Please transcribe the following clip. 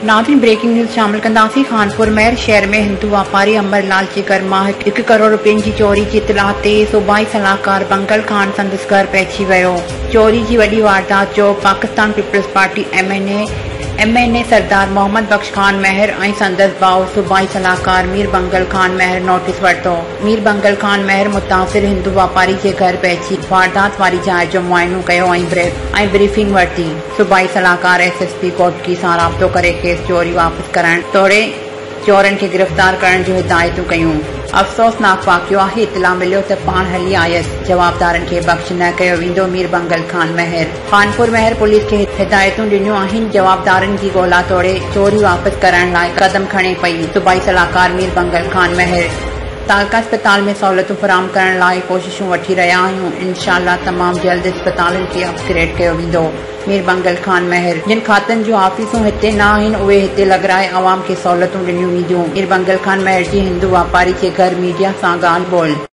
ناظرين breaking news شامل ڪنداسين خانپور مهر شهر ۾ هندو واپاري امر لال جي گهر مان هڪ ڪروڙ روپين جي چوري جي اطلاع تي صوبائي صلاحڪار بنگل خان سندس گهر پهچي ويو چوري جي وڏي واردات جو Pakistan Peoples Party M N A M N A Sardar Muhammad Bakhsh Khan Mahar ۽ سندس ڀاء صوبائي صلاحڪار مير بنگل خان مهر نوٽيس ورتو. مير بنگل خان مهر متاثر هندو واپاري جي گهر پهچي واردات واري جاء جو معائنو ڪيو ۽ بريفنگ ورتي. صوبائي صلاحڪار ايس ايس پي گهوٽڪي سان رابطو ڪري کيس چوري واپس ڪرائڻ توڙي چورن کي گرفتار ڪرڻ جون هدايتون ڪيون. افسوسناڪ واقعو آهي، اطلاع مليو ته پاڻ هلي آيس، جوابدارن کي بخش نه ڪيو ويندو، مير بنگل خان مهر. خانپور مهر پوليس کي هدايتون ڏنيون آهن، جوابدارن جي ڳولا توڙي چوري واپس ڪرائڻ لاء قدم کڻي پئي، صوبائي صلاحڪار مير بنگل خان مهر. تعلقه اسپتال ۾ سهولتون فراهم ڪرڻ لاء ڪوششون وٺي رهيا آهيون، انشاء الله تمام جلد اسپتالن کي اپ گريڊ ڪيو ويندو، مير بنگل خان مهر. جن کاتن جون آفيسون هتي نه آهن اهي هتي لڳرائي عوام کي سهولتون ڏنيون وينديون، مير بنگل خان مهر جي هندو واپاري جي گهر ميڊيا سان ڳالهه ٻولهه.